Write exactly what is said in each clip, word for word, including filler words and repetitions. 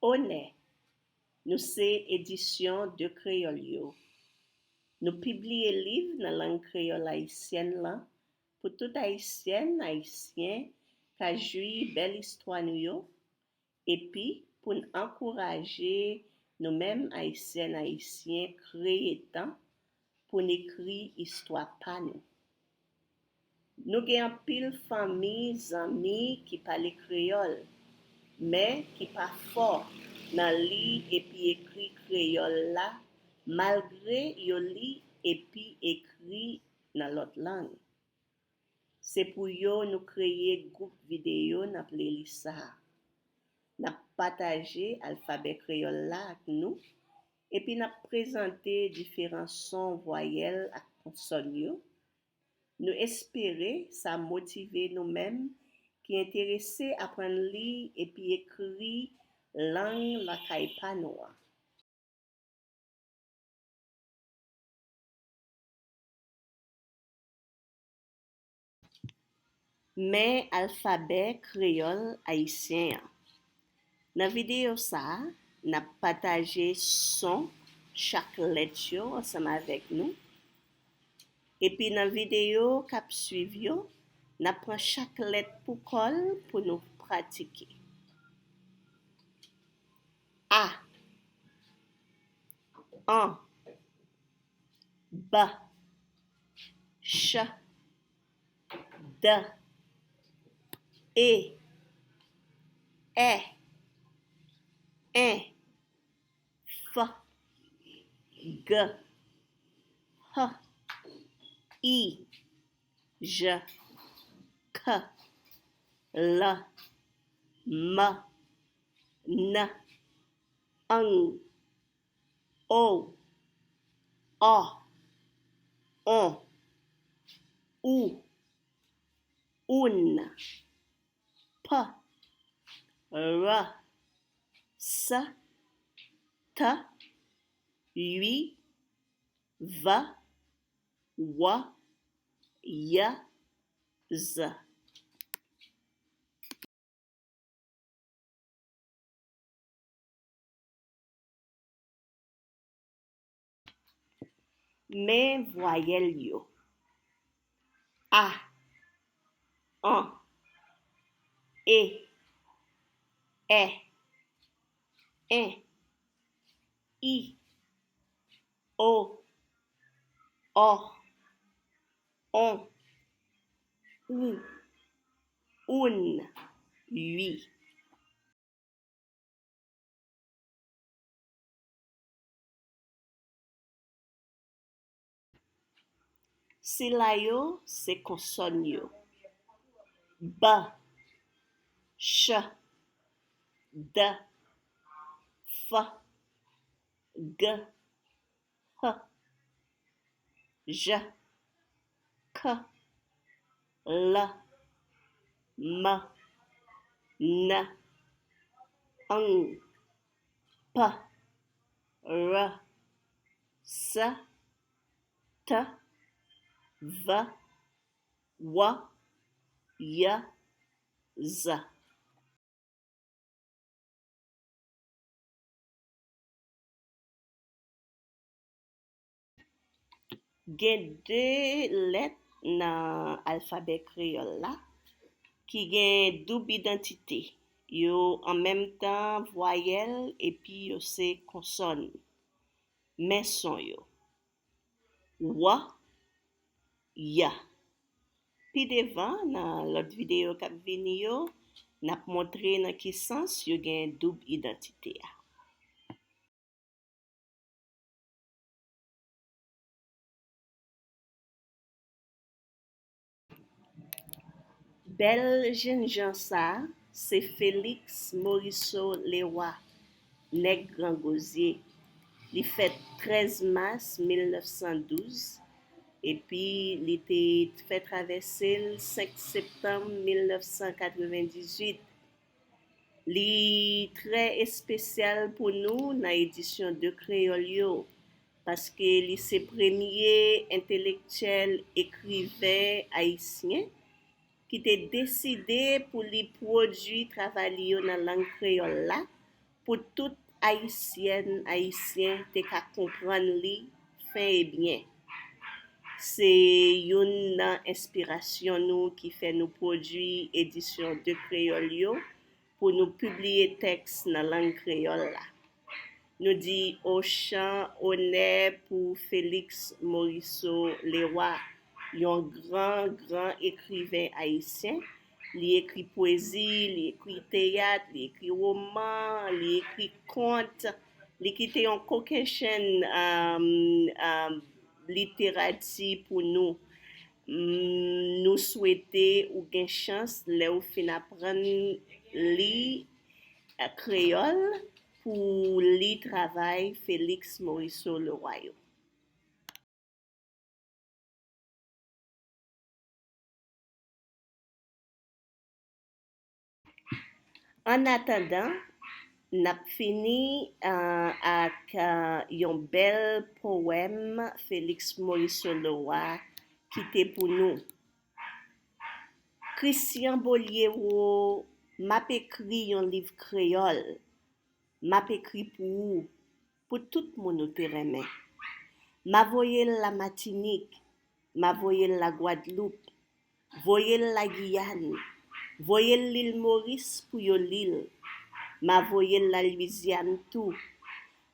Onè, nou se Edisyon De Kreyòl yo. Nou pibliye liv nan lang kreyòl ayisyèn lan pou tout Ayisyèn, Ayisyen ka jwi bèl istwa nou yo, epi pou n ankouraje nou menm Ayisyèn, Ayisyen kreye tan pou n ekri istwa pa nou. Nou gen anpil fanmi, zanmi ki pale kreyòl, men ki pa fò nan li epi ekri kreyòl la, malgre yo li epi ekri nan lòt lang. Se pou yo nou kreye gwoup videyo nan playlist sa a. N ap pataje alfabè kreyòl la ak nou, epi n ap prezante diferan son vwayèl ak konsòn yo. Nou espere sa motive nou menm ki enterese aprann li epi ekri lang lakay pa nou an. Men alfabè kreyòl ayisyen an. Nan videyo sa a, n ap pataje son chak lèt yo ansanm avèk nou. Epi nan videyo k ap swiv yo, n ap pran chak lèt pou kò l pou nou pratike. A, an, ba, cha, da, e, è, en, fa, ga, ha, i, ja, ka, la, ma, na, ang, o, a, on, ou, oun, pa, ra, sa, ta, ui, va, wa, ya, za. Men vwayèl yo. A, an, e, è, en, i, o, ò, on, ou, oun, ui. Sila yo se konsòn yo. Ba, cha, da, fa, ga, ha, ja, ka, la, ma, na, ang, pa, ra, sa, ta, va, wa, ya, za. Gen de lèt nan alfabè kreyòl la ki gen doub idantite. Yo an menm tan vwayèl epi yo se konsòn. Men son yo. Wa, ya. Pi devan, nan lòt videyo k ap vini yo, n ap montre nan ki sans yo gen doub idantite a. Bèl jènjan sa a, se Félix Morisseau Leroy, nèg Gran Gozye. Li fèt trèz mas mil nèf san douz, epi li te fè travèse l senk septanm mil nèf san katrevendizuit. Li trè espesyal pou nou nan edisyon de kreyòl yo, paske li se premye entelektyèl ekriven ayisyen ki te deside pou li pwodui travay li yo nan lang kreyòl la, pou tout Ayisyèn, Ayisyen te ka konprann li fen e byen. Se youn nan enspirasyon nou ki fè nou pwodui edisyon de kreyòl yo pou nou pibliye tèks nan lang kreyòl la. Nou di ochan onè pou Félix Morisseau Leroy, yon gran, gran ekriven ayisyen. Li ekri pwezi, li ekri teyat, li ekri woman, li ekri kont. Li kite yon kokennchenn, um, um, literati pou nou. Mm, nou swete ou gen chans lè ou fin aprann li, eh, kreyòl pou li travay Félix Morisseau Leroy yo. Annatandan, n ap fini, ah, ak, ah, yon bèl powèm Félix Morisseau Leroy kite pou nou. Christian Boliewo, m ap ekri yon liv kreyòl. M ap ekri pou ou, pou tout moun ou te renmen. M a voye l Lamatinik, m a voye l Lagwadloup, voye l Lagiyàn, voye l Lil Moris pou yo li l. M a voye l Lalwizyàn tou.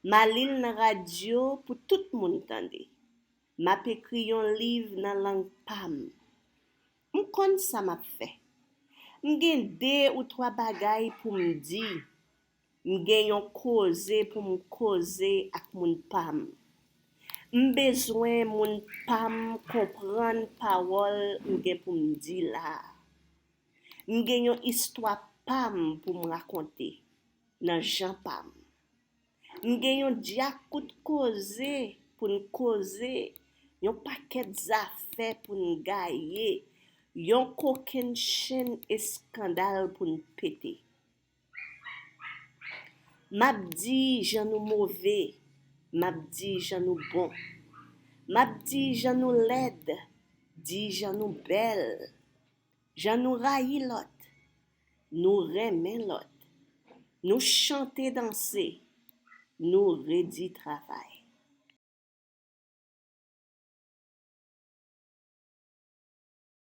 M a li l nan radyo pou tout moun tande. M ap ekri yon liv nan lang pa m. M konn sa m ap fè. M gen de ou twa bagay pou m di. M gen yon koze pou m koze ak moun pa m. M bezwen moun pa m konprann pawòl m gen pou m di la a. M gen yon istwa pa m pou m rakonte nan jan pa m. M gen yon dyakout koze pou n koze, yon pakèt zafè pou n gaye, yon kokennchenn eskandal pou n pete. M ap di jan nou move, m ap di jan nou bon. M ap di jan nou lèd, di jan nou bèl, jan nou rayi lòt, nou renmen lòt, nou chante danse, nou redi travay.